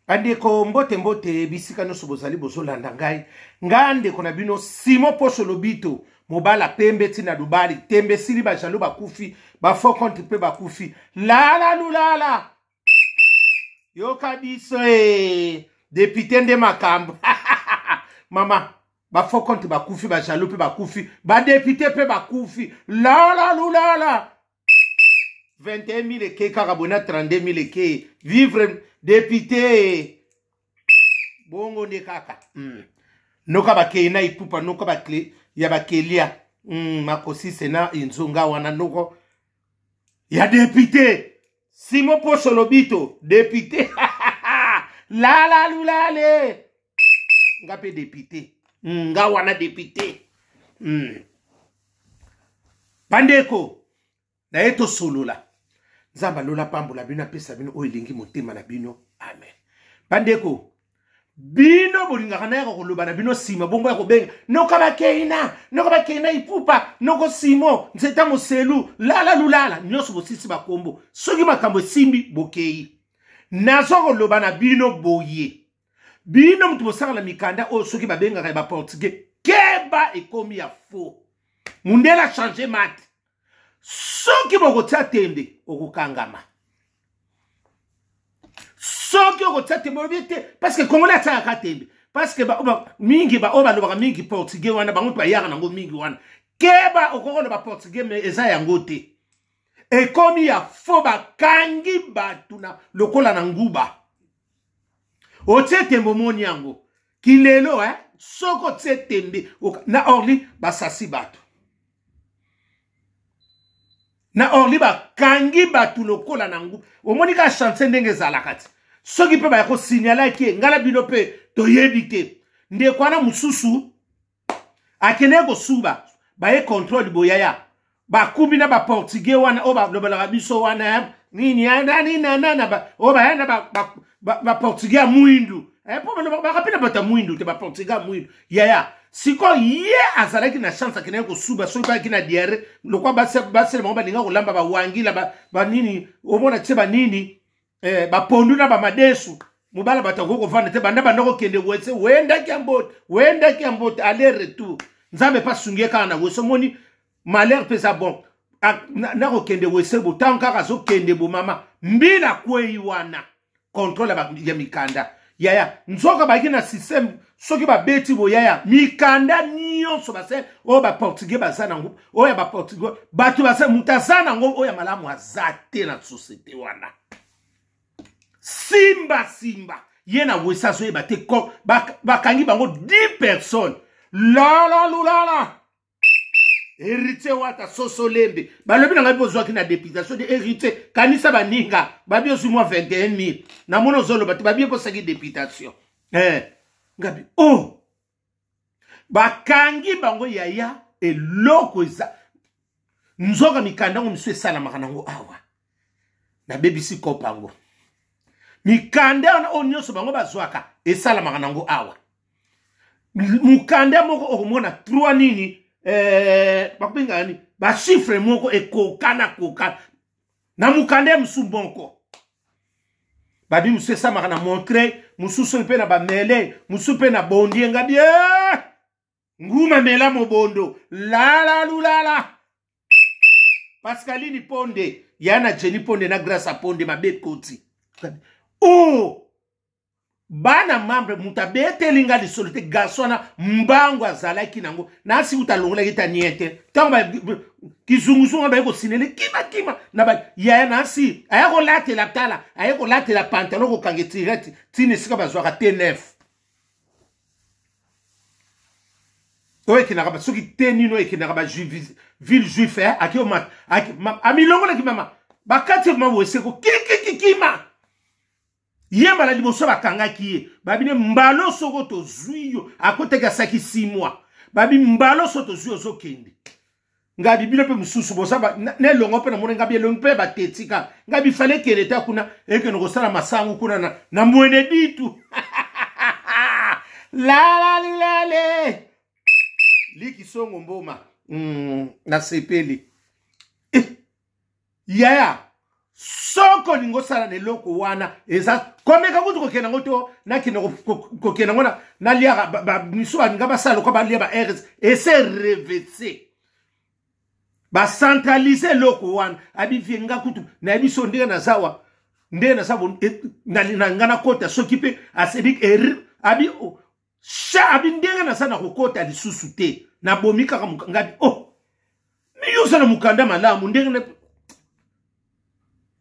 Bandeko, mbote mbote bisika nyonso bozali bozolanda ngai. Ngai ndeko na bino Simon Poso Lobito, mobala pembe ti na Dubai, tembe sili ba jaloux bakufi, ba faux compte pe bakufi. Lala lulala. Yoka biso e député nde makambo. Mama, ba faux compte bakufi, ba jaloux pe bakufi, ba député pe bakufi. Lala lulala. 21 000 eke kaka boye na 32 000 eke vivre député bongo nde kaka Noka bakei na ipupa noka bakle ya bakelia makosise na inzunga wana noko ya député Simon Poso Lobito député. Lala lulale nga pe député nga wana député. Bandeko naye tosolola. Nzambe alola pambola bino, apesa bino oyo elingi motema na bino. Amen. Bandeko, bino bolingaka nayaka koloba na bino nsima bongo ya kobenga noka bakeina, noka bakeina ipupa, noko Simo nzeta moselu lala lulala nyonso bosisi bakombo. Soki makambo esimbi bokei, nazo koloba na bino boye. Bino moto bosaka na mikanda oyo soki babengaka ya baportugais, keba ekomi ya faux. Mundele change mate. Soki bokotia tembe okokangama. Soki okotia tembe olobi te parce que congolais atiakaka tembe, parce que mingi baoyo balobaka mingi portugais wana, bango bayaka nango mingi wana. Keba, okoki koloba portugais mais eza yango te, ekomi ya faux. Bakangi bato na lokola na nguba. Otie tembe omoni yango kilelo eh? Soki otie tembe na Orly basasi bato na Orly, bakangi bato lokola na ngu. Omoni kaka chantier ndenge ezalaka ti soki mpe baya kosignalaki ye, ngai na bino mpe toyebi te. Ndeko wana mosusu akendeki kosuba, baye contrôle boyaya, bakubi na baportugais wana oyo balobelaka biso wana nini nani oyo baya na baportugais ya mwindu, mpo baka mpe na bato ya mwindu te, baportugais ya mwindu yaya. Sikoyo ye azalaki na chance, akendaki kosuba soki bayaki na diarrhée lokwa basele bango balinga kolamba bawangila banini, omona tie banini bapondu na bamadesu. Mobala bato akoki kovanda te banda banda kokende wese, wendaki ya mbote, wendaki ya mbote, aller retour. Nzambe mpe asungi ye kaka na wese. Omoni malheur mpe eza bon nakokende wese bo ntango kaka azokende bo mama mbila kwei wana contrôle ya mikanda yaya. Nzoka bayaki na système, soki babeti boyaya mikanda nyonso base oyo baportugais baza nango, oyo ya baportugais bato baza, moto aza nango oyo ya malamu aza te na société wana. Simba simba ye na wese azoyeba te, bakangi bango 10 personnes. Lala lulala héritier wata soso lembe balobi na ngai mpo ozwaki na députation de héritier. Kanisa baninga babi ozwi mwa 21 000, namoni ozoloba te, babi eposaki députation ngabi oh bakangi bango yaya. Eloko eza nzoka mikanda yango misu esalamaka nango awa, nabebisi kopa yango. Mikanda wana oyo nyonso bango bazwaka esalamaka nango awa. Mokanda moko okomona 3 nini bakobengaka nini, bachiffre moko ekokana kokana na mokanda ya mosusu moko. Babi mosusu esamaka na Montreuil, mosusu mpe na bamele, mosusu mpe na Bondie. Ngabi nguma mela mobondo lala lulala. Pascaline Ponde ya na Jenny Ponde na Grâce Ponde mabe koti oh bana membre moto abeteli nga lisolo te. Garçon wana mbango azalaki nango nasi kuta alongolaki ta nie te. Ntango kizunguzungu wana baye kosinele kimakima na yaya nasi aya kolatela, tala aye kolatela pantalon kokanga etirete ntina esika bazwaka T9 oyo ekendaka soki te nini oyo ekendaka baville juif ake amilongolaki mama bakati ma weseko kikikikima ye mbala liboso bakangaki ye. Babine mbalo soko tozwi yo akotaki asaki 6 mois. Babi mbalo so tozwi ozokende. Ngabi bino mpe mosusu boza na elongo mpe namoni ngabi elongi mpe batetika ngabi fale ekende ta kuna ekende kosala masangu kuna na mwene ditu lalalilale likisongo mboma nasepeli yaya. Soki olingi osala na eloko wana, eza komeka kutu kokende yango to nakende kokende yango naliaka misu, balinga basala lokola balia ba rs ese revese, bacentralize eloko wana. Abivie nga kutu nayebi so ndenge nazawa, ndenge naza na nga nakota soki mpe asedik abi oh, sha abi ndenge naza na kokota lisusu te, nabomi kaka ngabi. Oh, mi yo oza na mokanda malamu, ndenge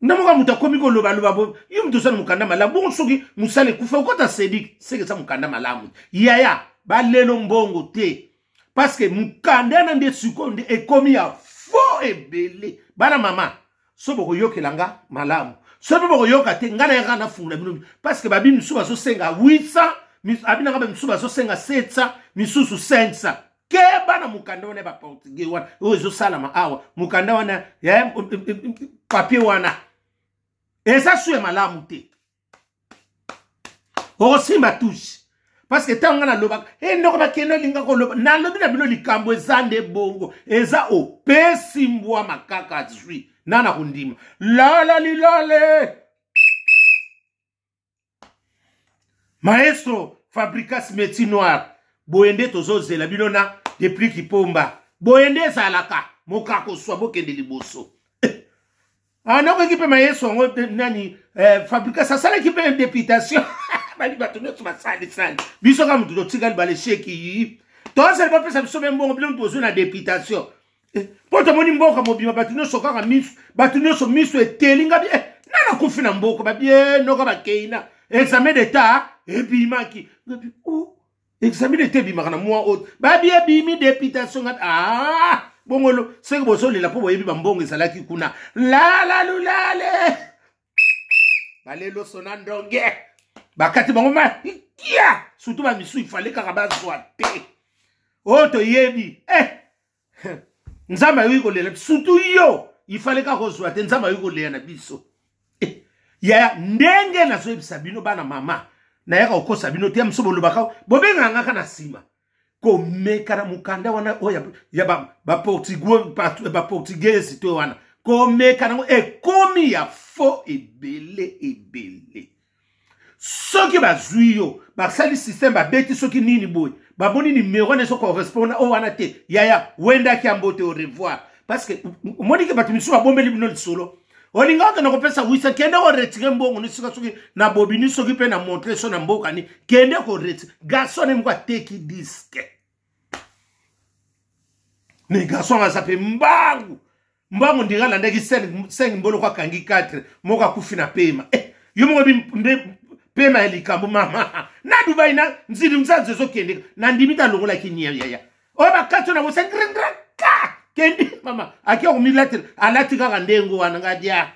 na moka moto akomi kolobaloba bo yo moto oza na mokanda malamu bongo, soki mosala ekufa okota sedik, seke eza mokanda malamu yaya, balelo mbongo te, parce que mokanda wana nde sikoyo nde ekomi ya fo ebele. Bana mama, so bokoyokela nga malamu, so mpe bokoyoka te, nga nayaka nafungola bino, parce que babi misusu bazosenga 800, abi nanga misusu bazosenga 700, misusu 500. Keba na mokanda wana ya baportugais wana oyo ezosalama awa. Mokanda wana ya papier wana eza su ya malamu te, okosimba touche, parce que ntango nga nalobaka e ndoko bakende olinga koloba, nalobi na bino likambo eza nde bongo, eza opesi mbwa makaka azwi na kondima lala lilale. Maestro Fabricas Meti Noir, boye nde tozozela bino na Depuis Kipomba, boye nde ezalaka mokakoswa, bokende liboso. Ah, nakoki mpe mayeso yango nani Fabricas asalaki mpe deputation, bali bato nyonso basalisali biso kaka moto totikali balesheki, tozali bapesa biso mpe mbongo, bino moto bozwi na deputation mpo eh, tomoni mboka mobima bato nyonso kaka miso, bato nyonso miso eteli ngabi eh, nana akufi na mboka babie noka bakei na examen d'etat ebimaki ngabi oh, examen d'etat ebimaka na mwa oyo babi ebimi deputation ngabi ah, bongolo seke bozolela mpo boyebi bambongo ezalaki kuna lala lulale baleloso na ndonge bakati bango makia, surtout bamisu ifale kaka bazwa te oyo toyebi eh. Nzambe ayoki kolela, surtout yo ifale kaka kozwa te, Nzambe ayoki kolela na biso eh. Yaya, ndenge nazoyebisa bino bana mama, nayaka kokosa bino te, ya mosusu bolobaka bobengaka ngaka na nsima komeka na mokanda wana oyo ya baportugais to wana, komeka nango ekomi ya fo ebele ebele. Soki bazwi yo, basali systeme, babeti soki nini boye, bamoni numero wana ezocorrespondre oyo wana te, yaya wendaki yango te, au revoir. Parce que omoni ke bato misusu babombeli bino lisolo, olinga okende kopesa wisa, kende koretire mbongo ni sika soki na bobini, soki mpe na montre so na mboka ni kende koretire. Garçon ne moko ateki diske, mais garçon aza mpe mbangu mbangu, ndinga alandaki 5 mboloko, akangi 4, moko akufi na pema eh, yo moko nde pema ya likambo mama na Dubai na nzili nzanzu ezokende na ndimi te, alongolaki nia yaya oyo bakati oyo na bosa ngrengraka kendi mama ake komilatela, alati kaka ndenge wana ngadia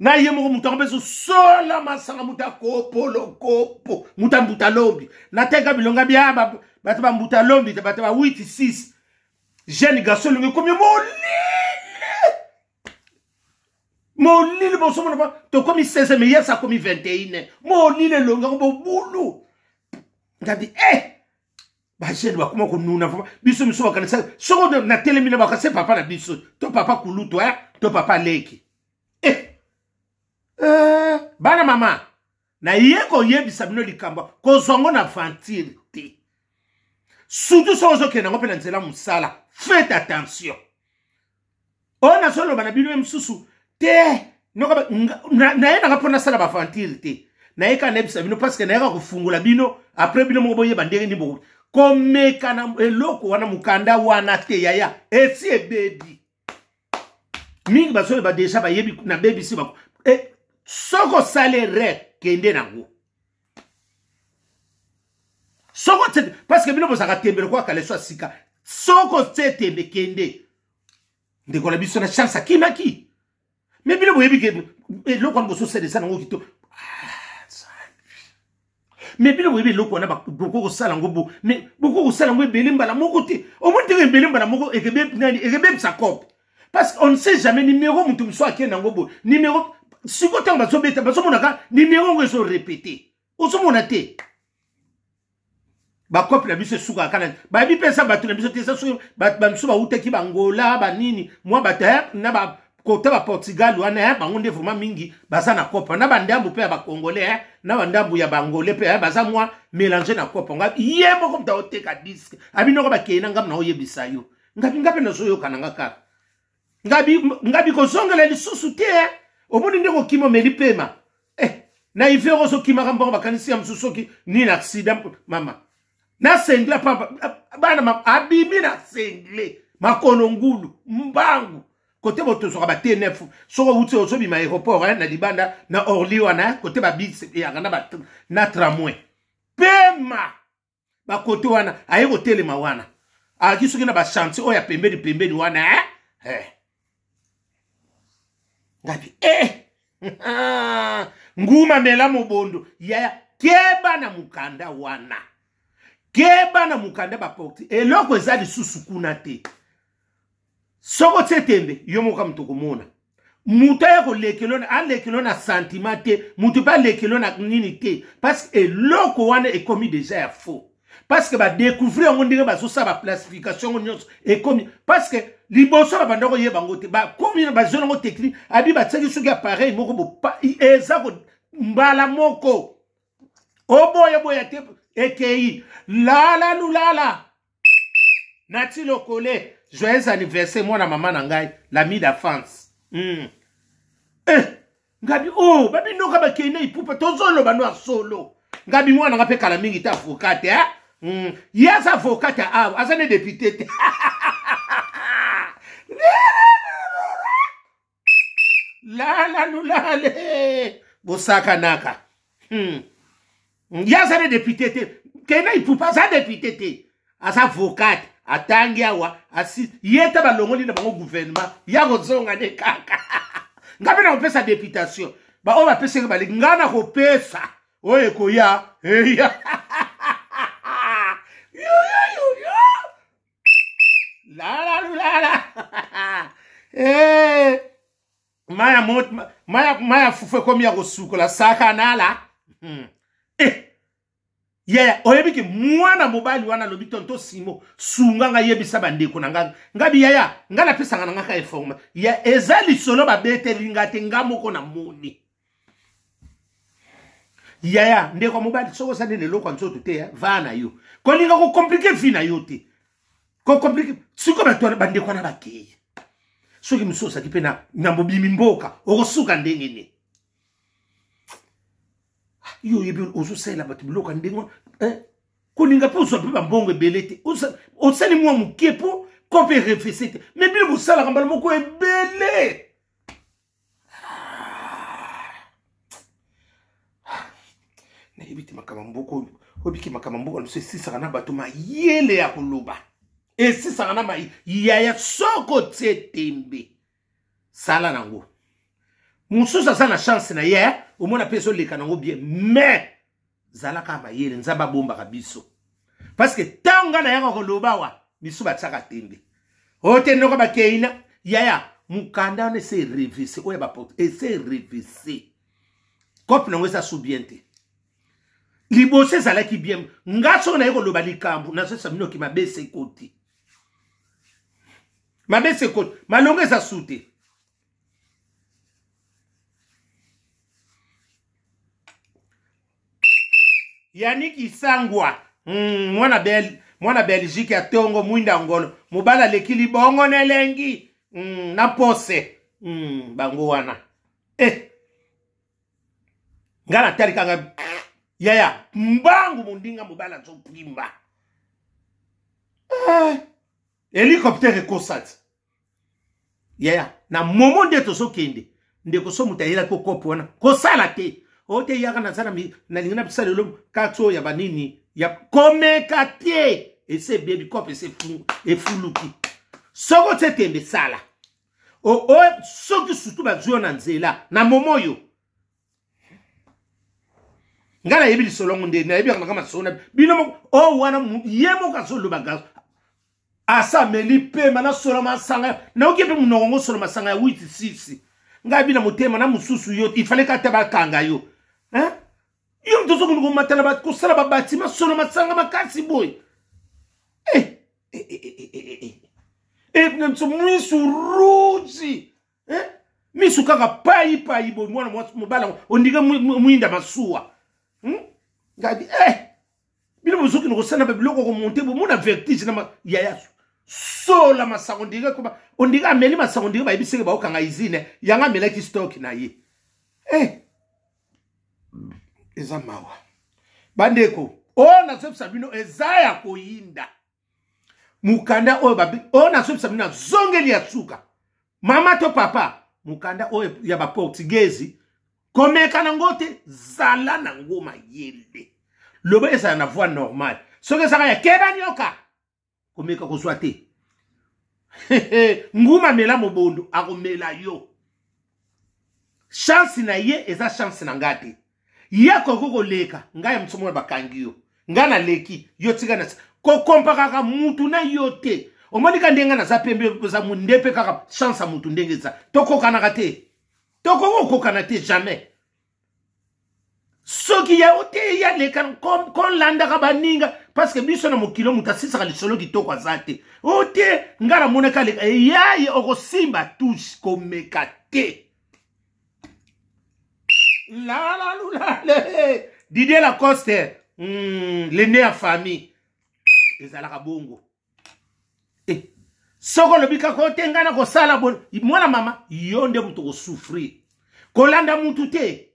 Na ye moko moto yango mpe sola masanga, moto akopolokopo, moto ambuta lombi nateka bilonga bia bato bambuta lombi te, bato ba 8 6 jeune garçon elongi ekomi molili molili, bosomona ba tokomi 16 mais yesa akomi 21, molili elongi yango bobulu ngabi eh bajeune bakoma konuna biso miso, bakanisa soko natelemi na bakase papa na biso to papa kulutu eh, to papa leki eh. Eh, bana mama, naye koyebisa bino likambo, kozwa ngo na aventure te, surtout soki ozokende yango mpe na nzela mosala, faites attention. Oyo nazoloba na bino ye mosusu te, naye nanga mpo nasala baventure te, naye kaka nayebisa bino parce que nayaka kofungola bino, après bino moko boyeba ndenge nini boko komeka na eloko wana, mokanda wana te yaya, esi ebebi mingi, bazoyeba deja, bayebi nabebisi bako e, soki osali erreur kende nango, soki otie, parce que bino bozalaka tembe lokola kaleso ya sika, soki otie tembe kende. Ndeko na biso na chance akimaki, me bino boyebi ke eloko wana bozosala eza nango kitoko, me bino boyebi eloko wana bokoki kosala yango bo, me bokoki kosala yango ebele mbala moko te. Omoni ndenge ebele mbala moko nani ekebebisa cope, parce qu'on ne sait jamais numéro moto mosusu akende yango boye numéro. Sikoyo ntango bazobeta, bazomonaka numéro yango ezorepete, ozomona te bakope na biso esukaka kana bayebi mpe eza bato na biso te, eza soki bato bamisusu bautaki bangola banini mwa bato na ba. kota ba Portugal wana eh, bango nde vraiment mingi baza na kopa na bandambu mpe ya bacongolais eh, na bandambu ya baangolais mpe eh, baza mwa mélange na kopa nga ye moko moto aoteka diske abinoko bakei na ngambo na oyebisa yo ngabi nga mpe nazoyoka na nga kaka ngabi ngabi kozongela lisusu te eh. Omoni nde kokima omeli pema eh, na hiver ozokimaka mbongo bakanisi ya mosusu soki nini accident mama na sengle pamba bana abimi na sengle makolo ngulu mbangu kote botozwaka ba T9 soki owuti ozobima aéroport eh, na libanda na Orly wana eh, kote babis eyaka na, na tramway pema bakote wana aye kotelema wana ayaki soki na bachantier oyo ya pembeni pembeni wana eh? Eh. Ngapi eh! Nguma mela mobondo yaya, keba na mokanda wana, keba na mokanda baporti eloko eza lisusu kuna te. Soko otie tembe yo moko moto okomona moto aya kolekelo alekelo na sentiment te, moto mpe alekelo na nini te, parce que eloko wana ekomi deja ya faux, parce que badécouvrir yango ndenge bazosala baplacification yango nyonso ekomi, parce que liboso na banda koyeba yango te, bakomi bazwi yango technique abi batiaki soki appareil moko bopa eza mbala moko oboya boya te ekei lala lulala nati lokole. Joyeux anniversaire mwana mama na ngai l'ami d'enfance. Eh, ngabi oh babinoka bakei na ipupa tozoloba no ya solo ngabi mwana nga mpe kala mingi te avocat te eh? Ye aza avocat ya awa aza ne député te lala lulale bosakanaka. Ye aza ne député te kena ipupa aza député te aza avocat atangi awa asi ye te balongoli na bango gouvernement ya kozonga nde kaka nga mpe na kopesa députation baoyo bapesaki bali nga na kopesa oyo ekoya eya lala lulala eh, maya mot maya maya fufu ekomi ya kosukola sakanala. Eh, yaya oyebi ke mwana mobali wana alobi tonto Simo sunga ngai yebisa bandeko na ngai ngabi yaya ngai napesaka na ngai ka informa ya eza lisolo babeteli nga te nga moko na moni yaya ndeko ya mobali soki osali na eloko ya nzoto te va na yo kolinga kokomplike vie na yo te kokomplike sikoyo bato bandeko wana bakei soki mosusu ozalaki mpe na mobimi mboka okosuka ndenge nini yo oyebi ozosalela bato biloko ya ndenge kolinga mpe ozwa mpe bambongo ebele te osali mwa moke mpo kope erefese te me bino bosalaka mbala moko ebele. Nayebi te makambo mboka oyo oyebiki makambo mboka na biso esisaka na bato mayele ya koloba esisaka na yaya soko otie tembe sala nango mosusu aza na chance na ye omona mpe ezoleka nango bien mais zalaka mayele nzambe abombaka biso parce que ntango ngai nayaka koloba wa misu batiaka tembe oyo te ndoko bakei na yaya mokanda wana ese erevese oyo ya baporte ese erevese kope nango eza su bien te liboso ezalaki bien nga soki naye koloba likambo nazoyesa bino ki mabe ese ekoti mabe ese ekoti malongo eza su te. Yannick Isangwa mwana bel mwana Belgique ya tongo mwinda ngolo mobali aleki libongo na elengi na pose bango wana eh. Nga natali kaka yaya mbangu mondinga mobali azopimba eh. Hélicoptère ekosati yaya na momo nde tozokende ndeko so moto ayelaki okopo wana kosala te oyo te yaka naza nalingi na bisa lelo kati oyo ya banini ya komeka te ese ebebi kope ese efuluki soki otie tembe sala soki sutu bazwi yo na nzela na momo oyo ngai nayebi lisolo yango nde nayebi yango nanga masolo na bino moko oyo wana ye moko azoloba gaso asa ameli pema nasola masanga nayoki mpe monoko yango solo masanga ya 8 6 ngai bina motema na mosusu yo ifale kata bakanga yo hein? Yo moto ozokende komata na kosala babatima solo masanga makasi boye eh, eh, eh, eh, eh, eh. Eh, mwisu rouge eh? Misu kaka pai pai boye mwana mwasi mobali yango ondike mwinda masuwa. Ngadi eh bino bozokende kosala ba biloko komonte bomona vertige na yaya sola masango ndike koba ondike ameli masango ndike bayebi seke baokanga izine yango amelaki stock na ye eh eza mawa bandeko oyo nazobisa bino eza ya koyinda mokanda oyo babi oyo nazobisa bino nazongeli ya suka mama to papa mokanda oyo ya baportugezi komeka nango te zala nango mayele loba ezala na voie normale soki ezaka ya keba nyoka komeka kozwa te nguma mela mobondo akomela yo chance na ye eza chance na nga te ye akoki koleka ngai ya mosu mona bakangi yo ngai naleki yo tika na kokompakaka mutu na yo te omoni ka ndenge naza pembe eza nde mpe kaka chance ya mutu ndenge eza tokokanaka te tokoki kokokana te jamais soki ya ote ya leka kolandaka baninga parce que biso na mokili moto asisaka lisolo kitoko aza te o te ngai namonaka aleka eyaye okosimba touche komeka te lalalulale Didier Lacoste le nez ya famille ezalaka bongo eh, soki olobi kaka ote ngai nakosala mwana mama yo nde moto okosouffrir kolanda mutu te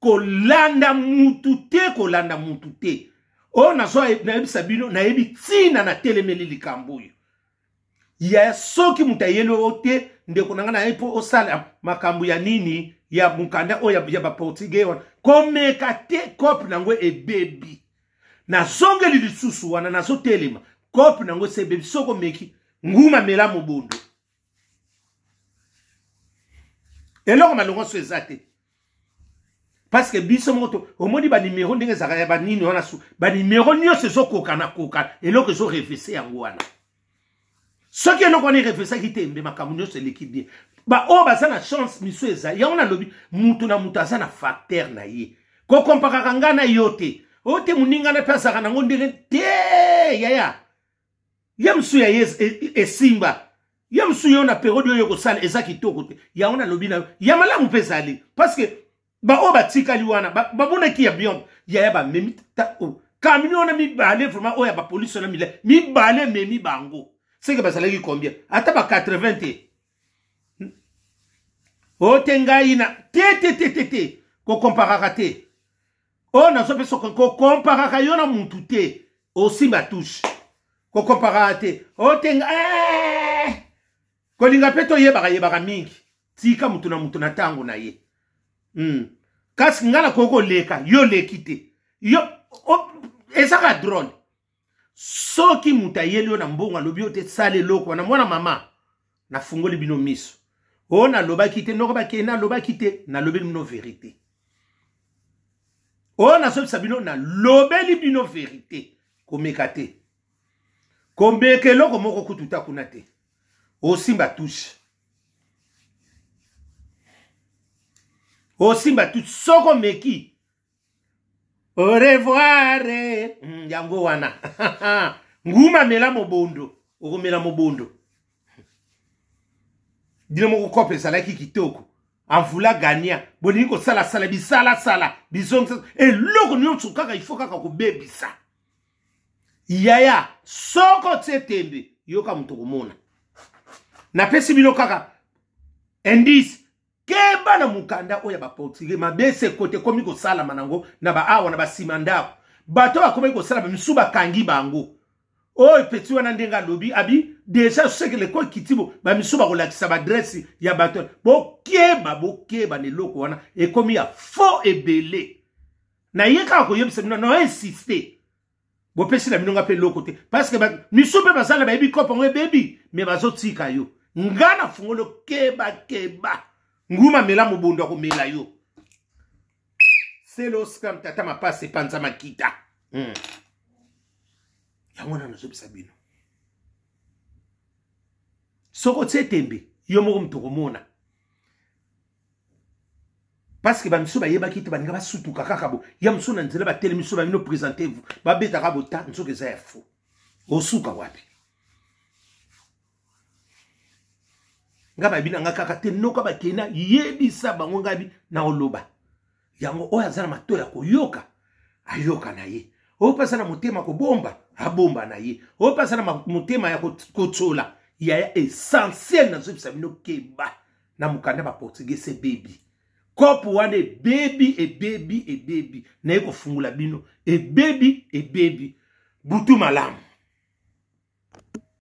kolanda mutu te kolanda mutu te oyo nazo nayebisa bino nayebi ntina natelemeli likambo oyo ya soki moto ayeli oyo te ndeko na ngai nayebi mpo osala makambo ya nini ya mokanda oyo ya baportugais wana komeka te cope na yango ebebi nazongeli lisusu wana nazotelema cope na yango esi ebebi soki omeki nguma mela mobondo eloko malongo so eza te parce que biso moko to omoni banimero ndenge ezalaka ya banini wana su banimero nyonso ezokokana kokana eloko ezorevese yango wana soki eloko wana erevesaki te mbe makambo nyonso eleki bien baoyo baza na chance miso eza yango nalobi mutu na mutu aza na facteur na ye kokompakaka ngai na yo te oyo te moninga na mpe azalaka nango ndenge te yaya ye mosusu ya ye esimba ye mosusu yo na periode oyo kosala eza kitoko te yango nalobi na yo ya malamu mpe ezali parce que baoyo batikali wana bamonaki ya bion yaya bamemi oh, camion wana mibale vraiment oyo ya bapolisi wana mibale mibale ememi bango seke bazalaki combien ata ba 80 te o te ngai na te te te te te kokomparaka te oyo nazopesa kokomparaka yo na mutu te osimba touche kokomparaka te o te eh! kolinga mpe toyebaka yebaka mingi tika mutu na mutu na ntango na ye kasi ngai nakoki koleka yo oleki te yo ezaka drone soki moto ayeli yo na mbongo alobi yo te sala eloko wana mwana mama nafungoli bino miso oyo nalobaki te noko bakei nalobaki te nalobeli bino verite oyo nazobisa bino nalobeli bino verite komeka te komeka eloko moko kutu ta kuna te osimba touche osimba touche soko omeki au revoir yango wana nguma mela mobondo okomela mobondo bino moko kope ezalaki kitoko avula gania bolingi kosalasala bisalasala bizongisa eloko nyonso kaka ifo kaka kobebisa yaya soko otie tembe yoka moto komona napesi bino kaka indice keba na mokanda oyo ya baportugais mabese ekote ekomi kosalama nango na baawa na basima ndako bato bakomaki kosala misusu bakangi bango oyo peti wana ndenge alobi abi deja seke leko ekiti bo bamisusu bakolakisa baadresse ya bato bokeba bokeba na eloko wana ekomi ya faux ebele naye kaka koyebisa bino na insiste bopesi na bino nga mpe eloko te parce que misu mpe basala bayebi kopo yango ebebi me bazotika yo nga na fungolo keba keba nguma mela mobondo akomela yo selo scam tata mapasi epanza makita. Yango wana nazobisa bino soki otie tembe yo moko moto okomona parce que bamisusu bayebaki te baninga basutuka kaka bo ya mosusu na nzela batelemi so babino présente vous babetaka bota nzoka eza ya faux osuka wapi? Nga bayebi na nga kaka te noka bakenda yebisa bango ngai bi na oloba yango. Oyo aza na matoi ya koyoka, ayoka na ye. Oyo mpe aza na motema kobomba, abomba na ye. Oyo mpe aza na motema ya kotsola, yaya, essentiel nazoyebisa bino, keba na mokanda baportugais ebebi. Kope wana ebebi, ebebi, ebebi. Naye kofungola bino, ebebi, ebebi. Butu malamu.